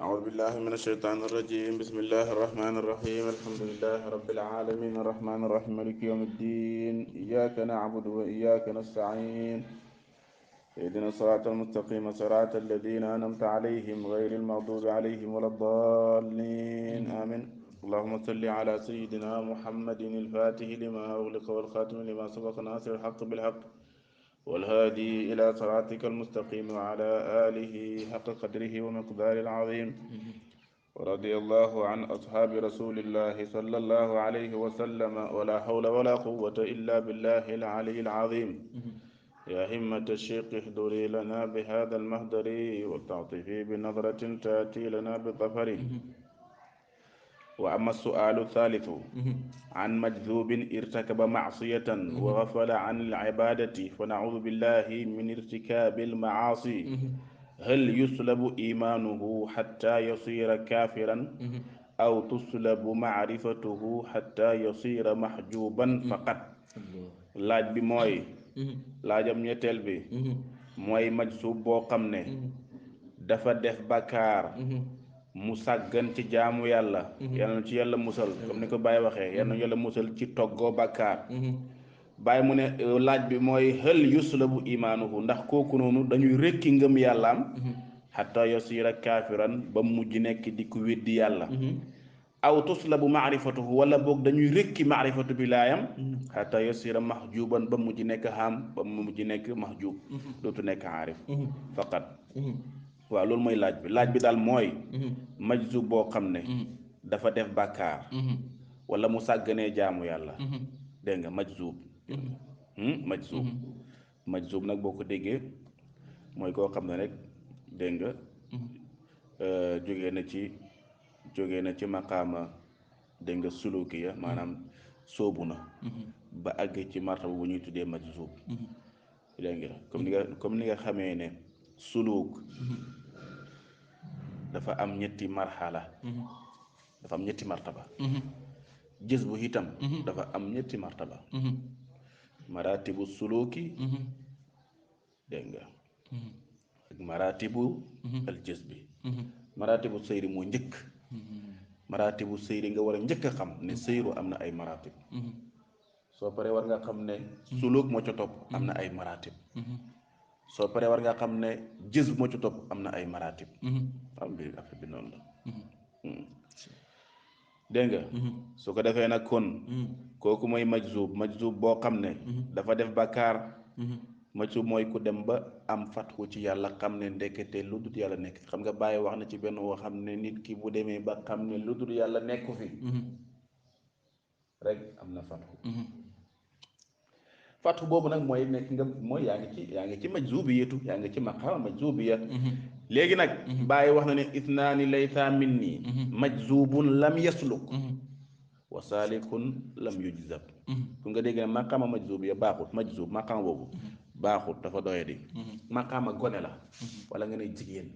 أعوذ بالله من الشيطان الرجيم. بسم الله الرحمن الرحيم. الحمد لله رب العالمين الرحمن الرحيم مالك يوم الدين. إياك نعبد وإياك نستعين. اهدنا الصراط المستقيم صراط الذين أنعمت عليهم غير المغضوب عليهم ولا الضالين آمين. اللهم صل على سيدنا محمد الفاتح لما أغلق والخاتم لما سبق ناصر الحق بالحق والهادي إلى صراطك المستقيم وعلى آله حق قدره ومقدار العظيم. ورضي الله عن أصحاب رسول الله صلى الله عليه وسلم ولا حول ولا قوة إلا بالله العلي العظيم. يا همة الشيخ احضري لنا بهذا المهدر وتعطفي بنظرة تأتي لنا بظفر. وأما السؤال الثالث عن مجذوب ارتكب معصية وغفل عن العبادة فنعوذ بالله من ارتكاب المعاصي. هل يسلب إيمانه حتى يصير كافرا أو تسلب معرفته حتى يصير محجوبا فقط؟ laaj bi mooy laajam ñetteel bi mooy majsuub boo xam ne dafa def bàkkaar mu sàggan ci jaamu yàlla yal na ci yàlla musal comme ni ko Baye waxee yal na yàlla musal ci toggoo bàkkaar. Baye mu ne laaj bi mooy hal yuslabu imaanuhu ndax kooku noonu dañuy rekki ngëm yàllaam xatta yasira kaafiran ba mujj nekk di ko weddi yàlla aw tuslabu maarifatuhu wala boog dañuy rekki maarifatu bilaayam xatta yasira mahjuban ba mujj nekk xam ba mujj nekk mahjub dootu nekk aarif faqat. waaw loolu mooy laaj bi daal mooy majzub boo xam ne dafa def bàkkaar wala mu sàgganee jaamu yàlla dégg nga majzub majzub nag boo ko déggee mooy koo xam ne rek dégg nga jógee na ci maqaama dégg nga sulukiya maanaam sóobu na ba àgg ci martaba bu ñuy tuddee majzub dégg nga comme ni nga xamee ne suluk dafa am ñetti marxala dafa am ñetti martaba gis bu itam dafa am ñetti martaba maratibu suluki dégg nga ak maratibu al jës bi maratibu sëyri moo njëkk maratibu sëyri nga war a njëkk a xam ne sëyru am na ay maratib soo paree war nga xam ne suluk moo ca topp am na ay maratib soo paree war nga xam ne jës moo ci topp am na ay maratib am bi affaire bi noonu la dégg nga su ko defee nag kon kooku mooy majzub boo xam ne dafa def bàkkaar majzub mooy ku dem ba am fatxu ci yàlla xam ne ndekete lu dul yàlla nekk xam nga Baye wax na ci benn woo xam ne nit ki bu demee ba xam ne lu dul yàlla nekku fi rek am na fatxu boobu nag mooy nekk nga mooy yaa ngi ci majzubiyatu yaa ngi ci maqaama majzubiya léegi nag Baye wax na ne isnaani laysa minni majzubun lam yasluk wa salikun lam yujzab ku nga dégg ne maqaama majzubiya baaxut majzub maqaama boobu baaxut dafa doye di maqaama gone la wala nga ne jigéen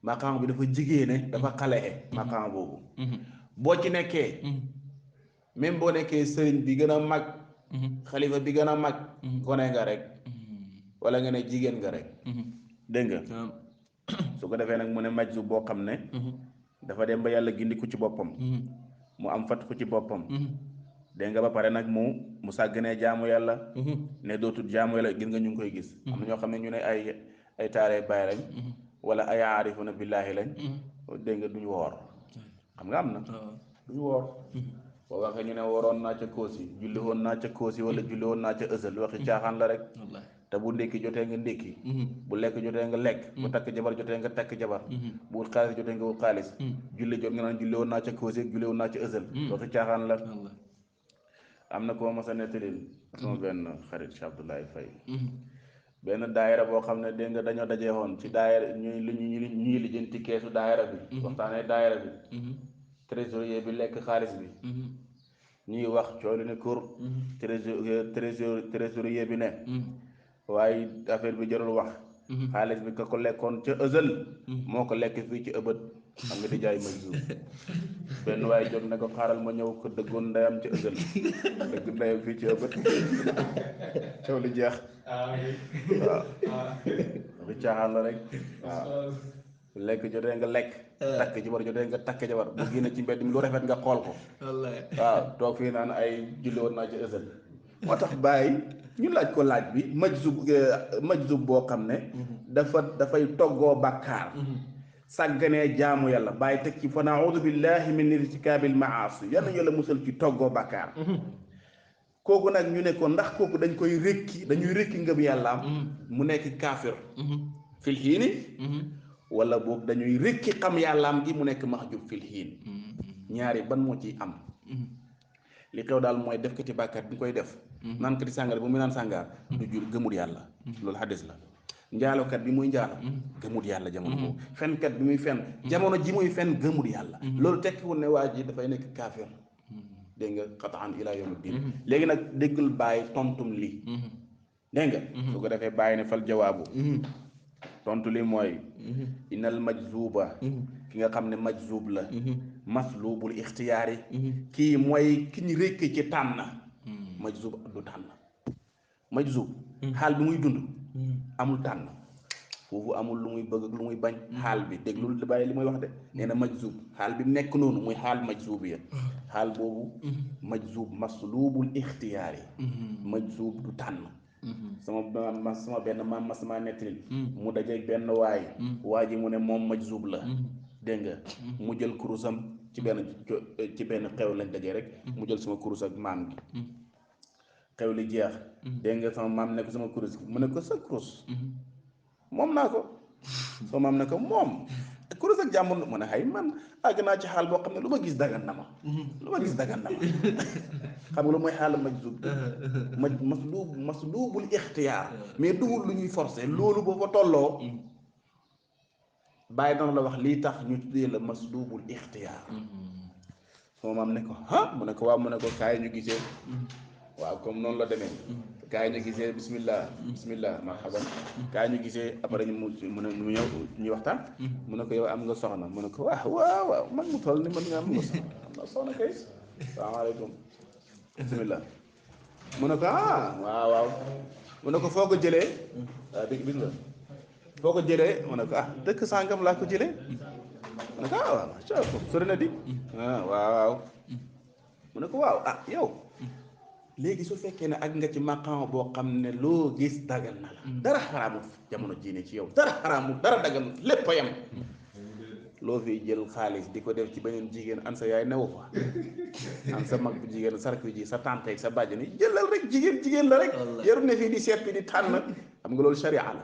maqaama bi dafa jigéene dafa xale maqaama boobu boo ci nekkee même boo nekkee sëriñ bi gën a mag xalifa bi gën a mag gone nga rek wala nga ne jigéen nga rek dégg nga su ko defee nag mu ne majzub boo xam ne dafa dem ba yàlla gindi ko ci boppam mu am fat ko ci boppam dégg nga ba pare nag mu sàgganee jaamu yàlla ne dootul jaamu yàlla gis nga ñu ngi koy gis am na ñoo xam ne ñu ne ay taaree baay lañ wala ay aarifuna billaahi lañ dégg nga duñu woor xam nga am na duñu woor boo waxee ñu ne waroon naa ca koosi julli woon naa ca koosi wala julli woon naa ca ësal waxi caaxaan la rek te bu ndékki jotee nga ndékki bu lekk jotee nga lekk bu takk jabar jotee nga takk jabar bu wut xaalis jotee nga wut xaalis julli jot nga naan julli woon naa ca koosi julli woon naa ca ësal waxi caaxaan la. am na ko ma sa nettalil sama benn xarit Cheikh Abdoulaye Faye benn daayira boo xam ne dégg nga dañoo dajee woon ci daayira ñuy lijjanti keesu daayira bi waxtaanee daayira bi trésorier bi lekk xaalis bi ñuy wax coolu ne kur trésorier bi ne waaye affaire bi jarul wax xaalis bi ka ko lekkoon ca ësël moo ko lekk fii ci ëbët xam nga di jaay majzub benn waaye jot ne ko xaaral ma ñëw ko dëggoon ndeyam ca ësël dëgg ndeyam fii ci ëbët coow li jeex waaw waxi caaxaan la rek waaw lekk jotee nga lekk takk jabar jotee nga takk jabar bu génne ci mbedd mi lu rafet nga xool ko waaw toog fii naan ay julli woon naa ci ësël moo tax bàyyi ñu laaj ko laaj bi majzub boo xam ne dafay toggoo bàkkaar sàgganee jaamu yàlla bàyyi teg ci fa naudu billahi min irtikaabil maasi yal na yàlla musal ci toggoo bàkkaar kooku nag ñu ne ko ndax kooku dañuy rékki ngëm yàllaam mu nekk kaafir fil xiini wala boog dañuy rékki xam yàllaam gi mu nekk maxjub fil xiin ñaari ban moo ciy am li xew daal mooy def kati bàkkaar bi ñu koy def naan kati sàngara bu muy naan sàngaar du jur gëmul yàlla loolu xadis la njaalokat bi muy njaalo gëmul yàlla jamono boobu fenkat bi muy fen jamono ji muy fen gëmul yàlla loolu tekkiwul ne waa ji dafay nekk kaafir dégg nga xataan ilaa yawmi diin léegi nag déggul bàyyi tontum li dégg nga su ko defee bàyyi ne fal jawaabu tontu li mooy inal majzuba ki nga xam ne majzub la maslubul ixtiyaari kii mooy ki ñu rékk ci tànn majzub du tànn majzub xaal bi muy dund amul tànn foofu amul lu muy bëgg lu muy bañ xaal bi dégg loolu bàyyi li muy wax de nee na majzub xaal bi nekk noonu muy xaal majzub ya xaal boobu majzub maslubul ixtiyaari majzub du tànn sama benn maam ma sama nettali mu dajeeg benn waa ji mu ne moom majzub la dégg nga mu jël kurusam ci benn xew lañ dajee rek mu jël sama kurus ak maam gi xew li jeex dégg nga sama maam ne ko sama kurus mu ne ko sa kurus moom naa ko sama maam ne ko moom kurus ak jàmbur mu ne xay man àgg naa ci xaal boo xam ne lu ma gis dagan na ma xam nga lu mooy xaal majzub maslubul ixtiyaar mais dugul lu ñuy forcer loolu boo fa tolloo bàyyi dana la wax lii tax ñu tuddee la maslubul ixtiyaar sama maam ne ko mu ne ko waaw mu ne ko kaay ñu gisee waaw comme noonu la demee kaay ñu gisee bismillah marhaban kaay ñu gisee après mu ne mu ñëw ñuy waxtaan mu ne ko yow am nga soxna mu ne ko waaw man mu toll ni mën nga am nga soxna kay salaamaaleykum bismillah mu ne ko waaw mu ne ko foo ko jëlee bis nga foo ko jëlee mu ne ko dëkk sàngam laa ko jëlee mu ne ko waaw sori na di waaw mu ne ko waaw yow léegi su fekkee ne ak nga ci maqaama boo xam ne loo gis dagal na la dara xaraamu jamono jiine ci yow dara xaraamu dara dagal lépp a yem loo fi jël xaalis di ko def ci beneen jigéen an sa yaay newu fa an sa mag bu jigéen sarku ji sa tante ak sa bàjjan yi jëlal rek jigéen la rek yarul ne fii di seet bi di tànn xam nga loolu sharia la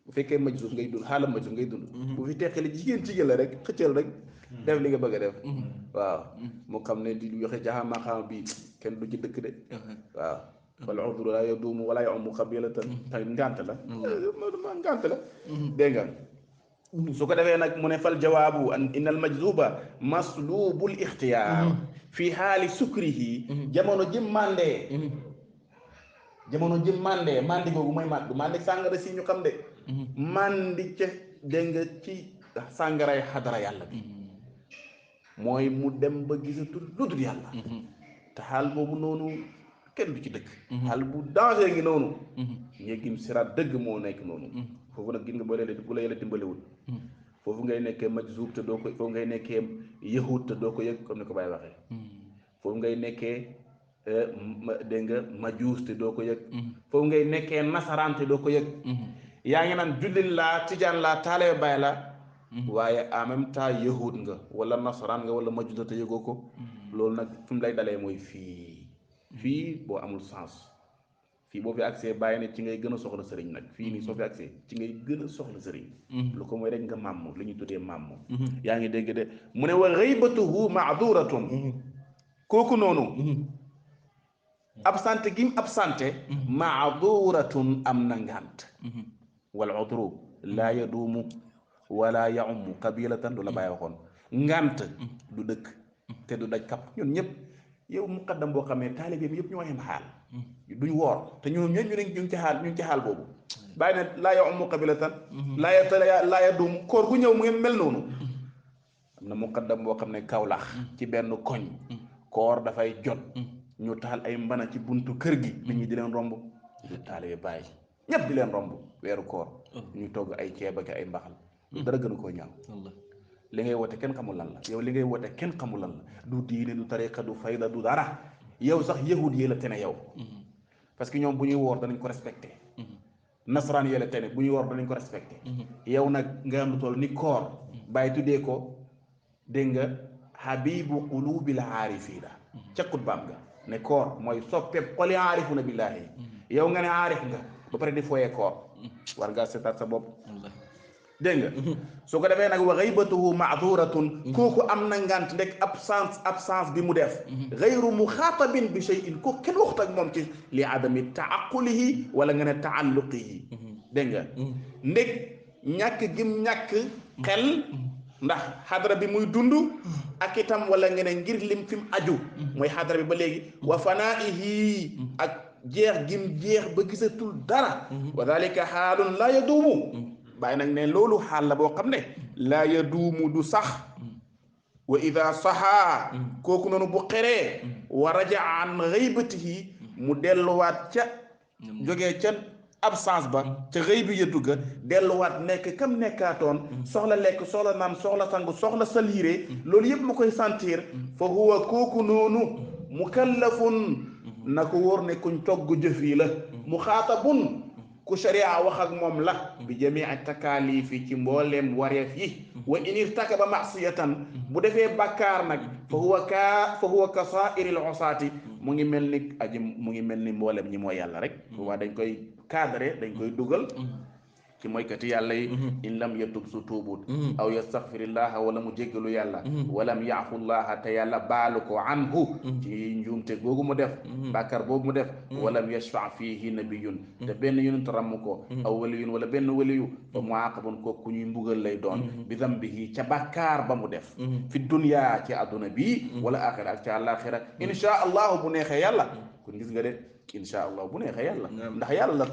bu fekkee majzub ngay dund xaalam majzub ngay dund bu fi teqali jigéen la rek xëccal rek def li nga bëgg a def waaw moo xam ne di yoxe jaxa maqaama bi kenn du ci dëkk de waaw wala udru la yaduumu wala yamumu xabilatan tay ngànt la dégg nga su ko defee nag mu ne fal jawaabu innal majzuba maslubul ixtiyaar fi xaali sukrihi jamono jëm màndee mandi googu mooy du mandi sàngara si ñu xam de mandi ca dégg nga ci sàngaray xadara yàlla bi mooy mu dem ba gisatul lu dul yàlla te xaal boobu noonu kenn du ci dëkk xaal bu danger ngi noonu ñeggim siraat dëgg moo nekk noonu foofu nag gis nga bu la yàlla dimbaliwul foofu ngay nekkee majzub te doo ko foofu ngay nekkee yahud te doo ko yëg comme ni ko Baye waxee foofu ngay nekkee dégg nga majuus te doo ko yëg foofu ngay nekkee nasaraan te doo ko yëg yaa ngi naan jullit laa tijaan laa taalibe Baay la waaye en même temps yahud nga wala nasaraan nga wala majuus te yëgoo ko loolu nag fi mu lay dalee mooy fii boo amul sens fii boo fi accès bàyyi ne ci ngay gën a soxla sëriñ nag fii nii soo fi accès ci ngay gën a soxla sëriñ lu ko mooy rek nga màmm li ñu tuddee màmm yaa ngi dégg de mu ne wa ghaybatuhu ma'duratun kooku noonu absenté gi mu absenté ma'duratun am na ngànt wal udru laa yaduumu wala ya'ummu qabilatan du la bàyyi waxoon ngànt du dëkk te du daj kapp ñun ñëpp yow muqaddam boo xam ne taalibeem yëpp ñoo yem xaal duñ woor te ñu ngi ci xaal boobu bàyyi ne laa ya'ummu qabilatan laa yaduumu koor gu ñëw mu ngeen mel noonu am na muqaddam boo xam ne Kawlax ci benn koñ koor dafay jot ñu taal ay mbana ci buntu kër gi nit ñi di leen romb du taalibe bàyyi ñëpp di leen romb weeru koor ñu togg ay ceeb ak ay mbaxal dara gënu koo ñaaw li ngay woote kenn xamul lan la yow li ngay woote kenn xamul lan la du diine du tariqa du fayda du dara yow sax yahud yi la tene yow parce que ñoom bu ñuy woor danañ ko respecté nasaraan yi la tene bu ñuy woor danañ ko respecté yow nag nga am lu toll ni koor bàyyi tuddee ko dégg nga habibu qulubil aarifiina ca xutbaam nga ne koor mooy soppeeb xoli aarifuna billaahi yow nga ne aarif nga ba pare di fooyee koor war ngaa seetaat sa bopp dégg nga su ko defee nag wa ghaybatuhu ma'duratun kooku am na ngant ndek absence bi mu def ghayru muxaatabin bi shay'in ko kenn waxut ak moom ci li adami taaqulihi wala nga ne taalluqihi dégg nga ndek ñàkk gim ñàkk xel ndax xadara bi muy dund ak itam wala nga ne ngir lim fi mu aju mooy xadara bi ba léegi wa fanaihi ak jeex gim jeex ba gisatul dara wa dalika xaalun la yaduumu bàyyi nag ne loolu xaal la boo xam ne laa yaduumu du sax wa ida saxaa kooku noonu bu xeree wa rajaa an xaybatihi mu delluwaat ca jógee ca absence ba ca xëy bi yëddu ga delluwaat nekk kam nekkaatoon soxla lekk soxla naan soxla sangu soxla saliire loolu yëpp mu koy sentir fa huwa kooku noonu mukallafun na ko wóor ne kuñ togg jëf yi la mu xaatabun ku sharia wax ak moom la bi jamii takaalifi ci mbooleem wareef yi wa in irtakaba masiyatan bu defee bàkkaar nag fa huwa ka saairil usaati mu ngi mel ni mbooleem ñi mooy yàlla rek waa dañ koy cadré dañ koy dugal ci mooykati yàlla yi in lam yatub su tuubut aw yastaxfirillaha wala mu jéggalu yàlla walam yaafullaha te yàlla baalu ko anhu ci njuumte googu mu def bàkkar boobu mu def walam yashfa fihi nabiyun te benn yonent ramm ko aw waliyun wala benn waliyu fa muaqabun ko ku ñuy mbugal lay doon bi dambihi ca bàkkaar ba mu def fi dunya ci àdduna bi wala axira ak ca àlaxira insha allahu bu neexee yàlla kon gis nga de insha allah bu neexee yàlla ndax yàlla la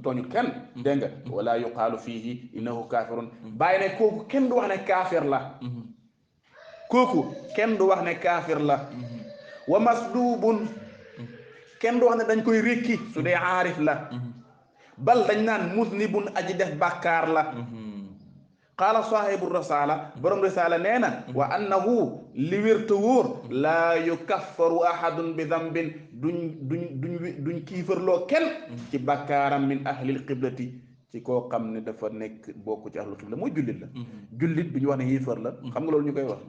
tooñu kenn dégg nga wala yuqaalu fiihi innahu kaafirun bàyyi ne kooku kenn du wax ne kaafir la kooku kenn du wax ne kaafir la wa masluubun kenn du wax ne dañ koy rékki su dee aarif la bal dañ naan musnibun aji def bàkkaar la qaala saahibu risala borom risala nee na wa annahu li wérta wóor laa yukaffaru ahadun bi dambin duñ kiifarloo kenn ci bakkaaram min ahlil qiblati ci koo xam ne dafa nekk bokk ci ahlul qibla mooy jullit la jullit bi ñu wax ne yéefar la xam nga loolu ñu koy wax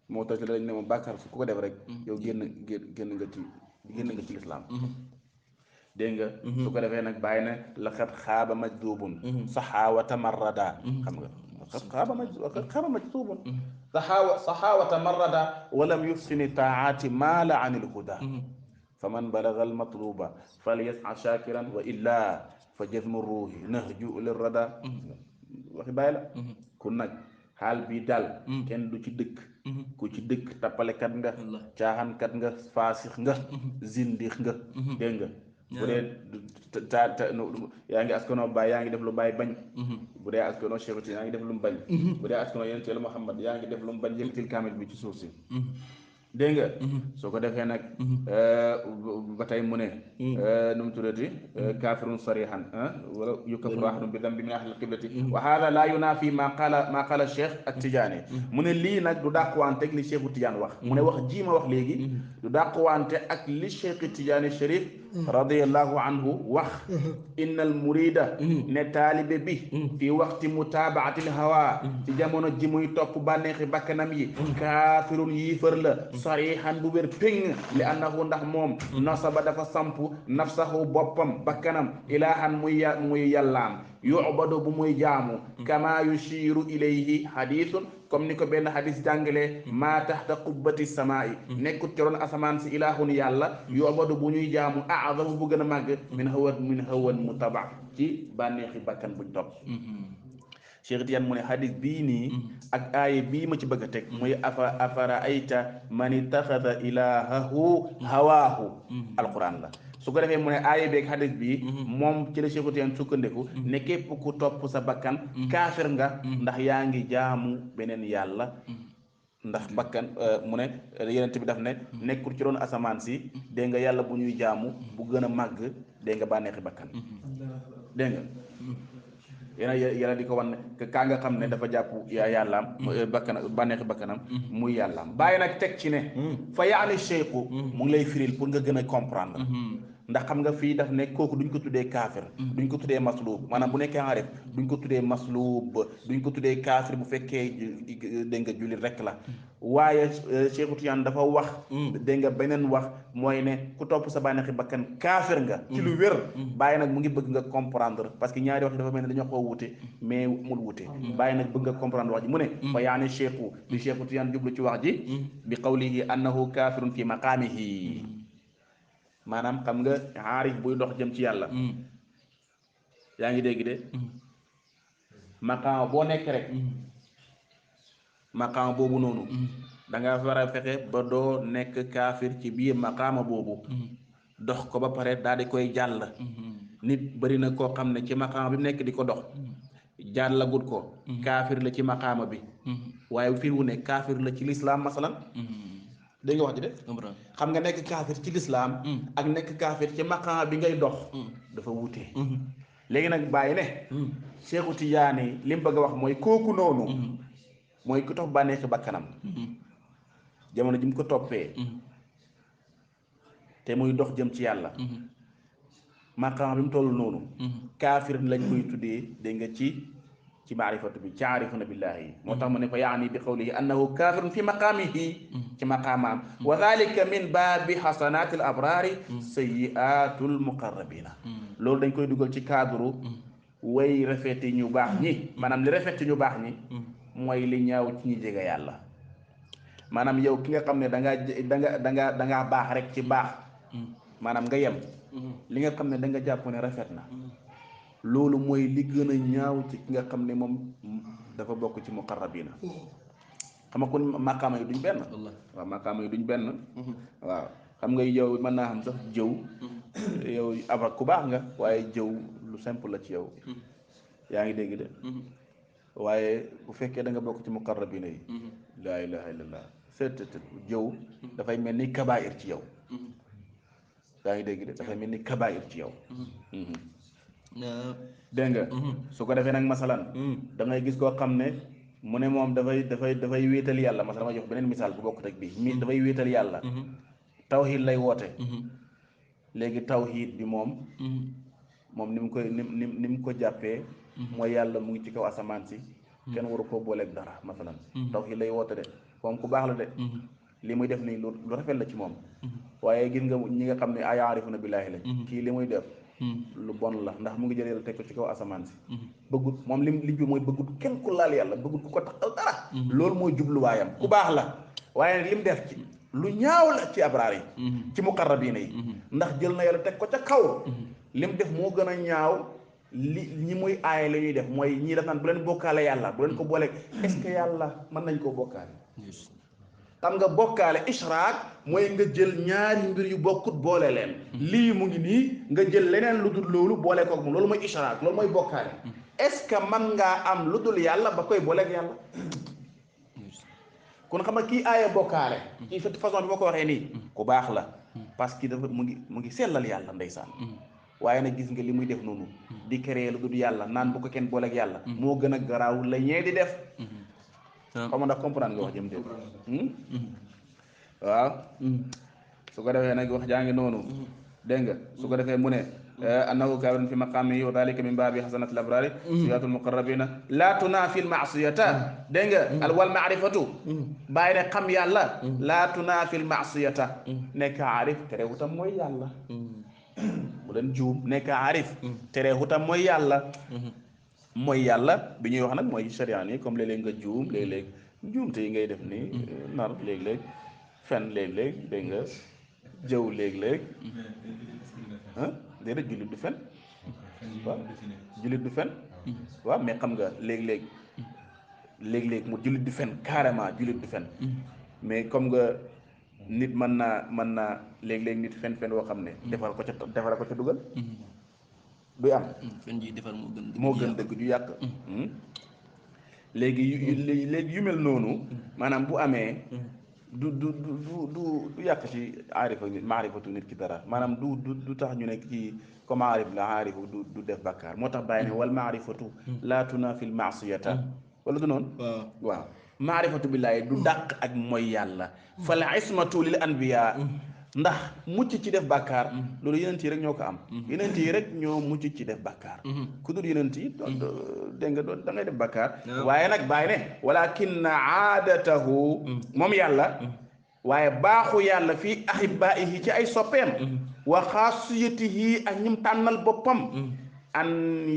mu'tazila dañ ne moom bàkkaar su ku ko def rek yow génn nga ci lislaam dégg nga su ko defee nag bàyyi na laqad xaaba majdubun saxaawata marrada xam nga laqad xaaba majdubun saxaawata marrada walam yufsini taati maala an il huda fa man balaga al matluba fal yas'a shakiran wa illa fa jazmu ruuhi nahju lirrada waxi bàyyi la kun nag xaal bii daal kenn du ci dëkk ku ci dëkk tappalekat nga caaxankat nga faasix nga zindix nga dégg nga bu dee yaa ngi askanoo baay yaa ngi def lu baay bañ bu dee askanoo Cheikh Tidiane yaa ngi def lu mu bañ bu dee askanoo yonent Yàlla Muhammad yaa ngi def lu mu bañ yëkkatil kaamil bi ci suuf si dégg nga soo ko defee nag ba tey mu ne nu mu tuddati kaafirun sarihan wala yukaffiru ahadun bi dambi min ahlil qiblati wa hada la yunafi ma qala Cheikh at-Tidiane mu ne lii nag du dàquwante ak li Cheikh Tidiane wax mu ne wax ji ma wax léegi du dàquwante ak li Cheikh Tidiane Chérif radiyallahu anhu wax innal murida ne taalibe bi fi waxti mutabaatil hawa ci jamono ji muy topp bànneexi bakkanam yi kaafirun yiifar la sarihan bu wér péng li annahu ndax moom nasaba dafa samp nafsahu boppam bakkanam ilahan muy yàllaam yu'badu bu muy jaamu kama yushiru ilayhi hadithun comme ni ko benn hadis jàngalee maa taxta qubbati samaa'i nekkut ci roon asamaan si ilahun yàlla yu'badu bu ñuy jaamu a'zamu bu gën a màgg min hawan mutaba ci bànneexi bakkan buñ topp Cheikh Tidiane mu ne hadis bii nii ak aaye bii ma ci bëgg a teg muy afara ayta man ittaxada ilahahu hawaahu alquran la su ko defee mu ne aaye beeg hadis bii moom ci la Cheikh Tidiane sukkandiku ne képp ku topp sa bakkan kaafir nga ndax yaa ngi jaamu beneen yàlla ndax bakkan mu ne yenent bi daf ne nekkul ci doon asamaan si dégg nga yàlla bu ñuy jaamu bu gën a màgg dégg nga bànneexi bakkan dégg nga yàlla di ko wan kaa nga xam ne dafa jàpp yàllaam bakkanam bànneexi bakkanam muy yàllaam bàyyi nag teg ci ne fa yaani cheikhu mu ngi lay firil pour nga gën a comprendre ndax xam nga fii daf ne kooku duñ ko tuddee kaafir duñ ko tuddee maslub maanaam bu nekkee arif duñ ko tuddee maslub duñ ko tuddee kaafir bu fekkee dégg nga jullit rek la waaye Cheikhu Tijaan dafa wax dégg nga beneen wax mooy ne ku topp sa bànneexi bakkan kaafir nga ci lu wér bàyyi nag mu ngi bëgg nga comprendre parce que ñaari wax yi dafa mel ne dañoo xaw a wute mais mul wute bàyyi nag bëgg nga comprendre wax ji mu ne fa yaani cheikhu li Cheikhu Tijaan jublu ci wax ji bi qawlihi annahu kaafirun fi maqaamihi maanaam xam nga aarif buy dox jëm ci yàlla yaa ngi dégg de maqaama boo nekk rek maqaama boobu noonu da nga war a fexe ba doo nekk kaafir ci biir maqaama boobu dox ko ba pare daal di koy jàll nit bari na koo xam ne ci maqaama bi mu nekk di ko dox jàllagut ko kaafir la ci maqaama bi waaye fii wu ne kaafir la ci lislaam masalan dégg nga wax ji de xam nga nekk kaafir ci lislaam ak nekk kaafir ci maqaama bi ngay dox dafa wutee léegi nag bàyyi ne Cheikhu Tijaani li mu bëgg a wax mooy kooku noonu mooy ku topp bànneexi bakkanam jamono ji mu ko toppee te muy dox jëm ci yàlla maqaama bi mu toll noonu kaafir lañ koy tuddee dégg nga ci maarifatu bi ci aarifuna billahi moo tax mu ne ko yaani bi qawlihi annahu kaafirun fi maqaamihi ci maqaamaam wa dalika min baabi xasanaati al abraari sayyiaatu l muqarrabina loolu dañ koy dugal ci cadre way rafeti ñu baax ñi maanaam li rafeti ñu baax ñi mooy li ñaaw ci ñi jege yàlla maanaam yow ki nga xam ne da ngaa baax rek ci baax maanaam nga yem li nga xam ne da nga jàpp ne rafet na loolu mooy li gën a ñaaw ci ki nga xam ne moom dafa bokk ci muqarrabina xam nga kon maqaama yi duñ benn waaw maqaama yi duñ benn waaw xam nga yow mën naa xam sax jëw yow aba ku baax nga waaye jëw lu simple la ci yow yaa ngi dégg de waaye bu fekkee da nga bokk ci muqarrabina yi laa ilaha illallah seet jëw dafay mel ni kabaayir ci yow yaa ngi dégg de dafay mel ni kabaayir ci yow dégg nga su ko defee nag masalan da ngay gis koo xam ne mu ne moom dafay wéetal yàlla masalan ma jox beneen misaal bu bokkut ak bii dafay wéetal yàlla tawxiid lay woote léegi tawxiid bi moom ni mu koy ni mu ko jàppee mooy yàlla mu ngi ci kaw asamaan si kenn waru koo booleeg dara masalan tawxiid lay woote de moom ku baax la de li muy def nii lu rafet la ci moom waaye gis nga ñi nga xam ne ay aarifuna billaahi la kii li muy def lu bon la ndax mu ngi jël yàlla teg ko ci kaw asamaan si bëggut moom li bi mooy bëggut kenn ku laal yàlla bëggut ku ko taxal dara loolu mooy jubluwaayam ku baax la waaye nag li mu def ci lu ñaaw la ci abraar yi ci muqarrabiina yi ndax jël na yàlla teg ko ca kaw li mu def moo gën a ñaaw ñi muy aaye la ñuy def mooy ñii def naan bu leen bokkaale yàlla bu leen ko booleeg est-ce que yàlla mën nañ koo bokkaale xam nga bokkaale ishraak mooy nga jël ñaari mbir yu bokkut boole leen lii mu ngi nii nga jël leneen lu dul loolu boole koog moom loolu mooy ishraak loolu mooy bokkaale est-ce que mën ngaa am lu dul yàlla ba koy booleeg yàlla kon xam nga kii aaye bokkaale ci façon bi ma ko waxee nii ku baax la parce que dafa mu ngi sellal yàlla ndeysaan waaye nag gis nga li muy def noonu di créer lu dul yàlla naan bu ko kenn booleeg yàlla moo gën a garaaw la ñee di def xam nga ndax comprendre nga wax jëm dégg waaw su ko defee nag wax jaa ngi noonu dégg nga su ko defee mu ne annahu kaafirun fi maqaamihi wa dalika min baabi xasanatil abraari siyatul muqarrabina laa tunaafi l maasiyata dégg nga wal maarifatu bàyyi ne xam yàlla laa tunaafi l maasiyata nekk aarif terewutam mooy yàlla bu leen juum nekk aarif terewutam mooy yàlla mooy yàlla bi ñuy wax nag mooy sharia yi comme léeg-léeg nga juum léeg-léeg juumte yi ngay def nii nar léeg-léeg fen léeg-léeg dégg nga jëw léeg-léeg ah déedéet jullit du fen waaw jullit du fen waaw mais xam nga léeg-léeg mu jullit du fen carrément jullit du fen mais comme nga nit mën naa léeg-léeg nit fen woo xam ne defal ko ca dugal du am fen ji defar moo gën dëgg ju yàq léegi yu mel noonu maanaam bu amee du yàq ci aarifa nit maarifatu nit ki dara maanaam du tax ñu ne kii comme aarif la aarifu du def bàkkaar moo tax bàyyi ne wal maarifatu laa tunaafi l maasiyata wala du noonu waaw maarifatu billaahi du dàq ak mooy yàlla fal ismatu lil anbiya ndax mucc ci def bàkkaar loolu yenent yi rek ñoo ko am yenent yi rek ñoo mucc ci def bàkkaar ku dul yenent yi dégg nga da ngay def bàkkaar waaye nag bàyyi ne walakinna aadatahu moom yàlla waaye baaxu yàlla fii ahibaihi ci ay soppeem wa xaasiyatihi ak ñim tànnal boppam an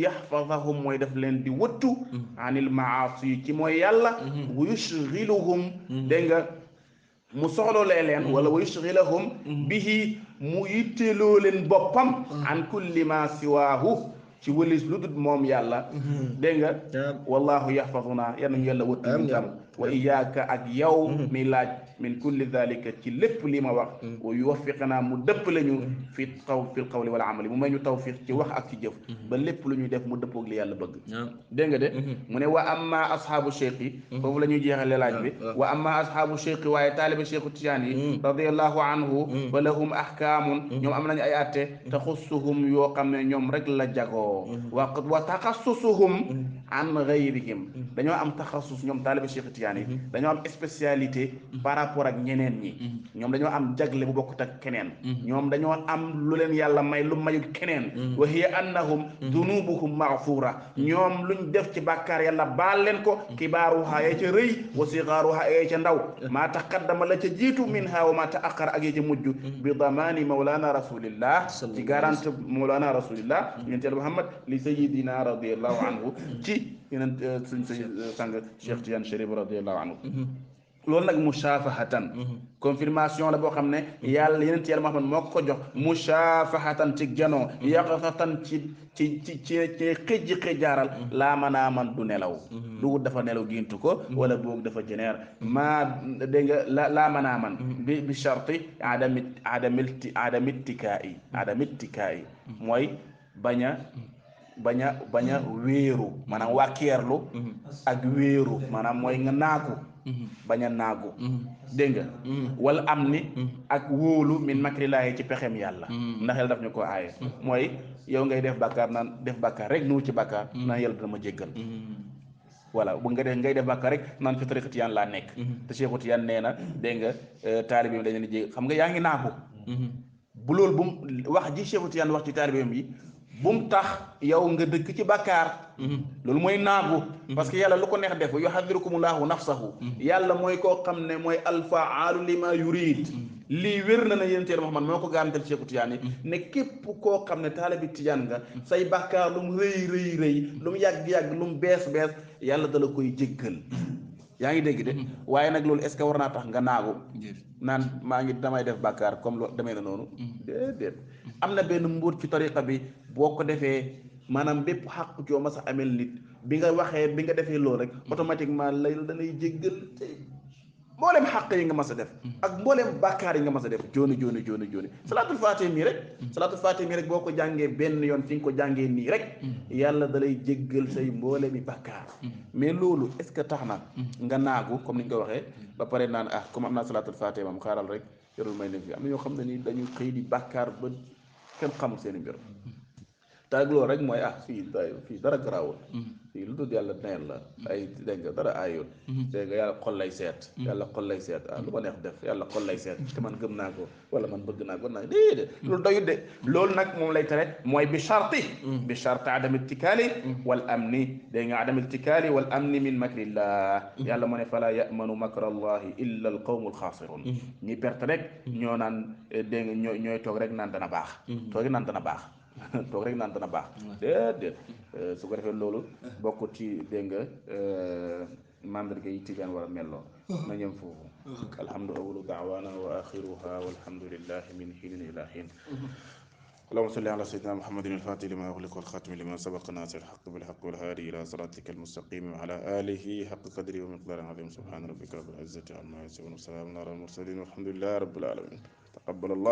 yaxfadahum mooy def leen di wëttu anil maasi ci mooy yàlla wa yushgiluhum dégg nga mu soxloolee leen wala wa yushghilahum bihi mu yitteeloo leen boppam an kulli ma siwaahu ci wëlis lu dul moom yàlla dégg nga wallahu yaxfaduna yal nañu yàlla wëttu ñun tam wa iyaaka ak yow mi laaj min kulli dalika ci lépp li ma wax wa yuwaffiqana mu dëpp lañu fil qawli wal amali mu may ñu tawfiq ci wax ak ci jëf ba lépp lu ñuy def mu dëppoog li yàlla bëgg dégg nga de mu ne wa amma ashaabu cheikh yi foofu la ñuy jeexale laaj bi wa amma ashaabu cheikh yi waaye taaliba cheikhu tijaan yi radiallahu anhu fa lahum ahkaamun ñoom am nañu ay atte taxussuhum yoo xam ne ñoom rek la jagoo wa taxassusuhum an gayrihim dañoo am taxassus ñoom taaliba cheikhu tijaan yi dañoo am spécialité par rapport ak ñeneen ñi ñoom dañoo am jagle bu bokkut ak keneen ñoom dañoo am lu leen yàlla may lu mayul keneen wa hiya annahum dunubuhum maghfura ñoom luñ def ci bàkkaar yàlla baal leen ko kibaaruha yee ca rëy wa sigaaruha yee ca ndaw maa taqaddama la ca jiitu minha wa maa taaqara ak yee ca mujj bi damaani mawlana rasulillah ci garante mawlana rasulillah yonent Muhammad li sayidina radiallahu anhu ci yonent suñ sang Cheikh Tidiane Chérif radiallahu anhu loolu nag mushafahatan confirmation la boo xam ne yàlla yeneen yàlla Muhammad moo ko jox mushafahatan ci janoo yaqatan ci xëjjaaral laa manaa man du nelaw du dafa nelaw géntu ko wala boog dafa jeneer maa dégg nga laa manaa man bi sharti adamittikaai mooy bañ a wéeru maanaam wàkkeerlu ak wéeru maanaam mooy nga naagu bañ a naagu dégg nga wala am ni ak wóolu min makrillaahi ci pexem yàlla ndax yàlla daf ñu ko aaye mooy yow ngay def bàkkaar naan def bàkkaar rek nu ci bàkkaar naan yàlla dana ma jéggal voilà bu nga def ngay def bàkkaar rek naan ci tariqa tiyaan laa nekk te Cheikhu Tiyaan nee na dégg nga taalibeem dañ leen di jégg xam nga yaa ngi naagu bu loolu bu wax ji Cheikhu Tiyaan wax ci taalibeem yi bu mu tax yow nga dëkk ci bàkkaar loolu mooy naagu parce que yàlla lu ko neex def yuhadhirukumullahu nafsahu yàlla mooy koo xam ne mooy alfaalu lima yurid lii wér na yonent Yàlla Muhammad moo ko garantal Cheikhu Tijaan yi ne képp koo xam ne taalibi Tijaan nga say bàkkaar lu mu rëy lu mu yàgg-yàgg lu mu bees yàlla dala koy jéggal yaa ngi dégg de waaye nag loolu est-ce que war naa tax nga naagu naan maa ngi damay def bàkkaar comme lu demee na noonu déedéet am na benn mbuut ci tariqa bi boo ko defee maanaam bépp xàq joo ma sax amel nit bi nga defee loolu rek automatiquement lay danay jéggal mboolem xàq yi nga mas a def ak mboolem bàkkaar yi nga mas a def jooni salaatul faatih mii rek boo ko jàngee benn yoon fi nga ko jàngee nii rek yàlla dalay jéggal say mboolemi bàkkaar mais loolu est-ce que tax na nga naagu comme ni ñu ko waxee ba pare naan comme am naa salaatul faatih moom xaaral rek yorul may ne fi am na ñoo xam ne nii dañu xëy di bàkkaar ba kenn xamul seen i mbir te ak loolu rek mooy fii dara garaawul fii lu dul yàlla neen la ay dégg nga dara aayul dégg nga yàlla xol lay seet lu ko neex def yàlla xol lay seet te man gëm naa ko wala man bëgg naa ko déedéet loolu doyut de loolu nag moom lay tere mooy bi sharti adam ittikaali wal amni dégg nga adam ittikaali wal amni min makrillah yàlla moo ne fala yamanu makra allahi illa al qawmu al xaasirun ñi perte rek ñoo naan dégg nga ñooy toog rek naan dana baax toog rek naan dana baax déedéet su ko defee loolu bokk ci dégg nga mandarga yi Tijaan war a melloo na ñëm foofu alhamdu awalu daawaana wa axiruha walhamdulillahi min hiinin ila hiin اللهم صل على سيدنا محمد الفاتح لما أغلق والخاتم لما سبق ناصر الحق بالحق والهادي إلى صراطك المستقيم وعلى آله حق قدره ومقداره العظيم سبحان ربك رب العزة عما يصفون وسلام على المرسلين والحمد لله رب العالمين تقبل الله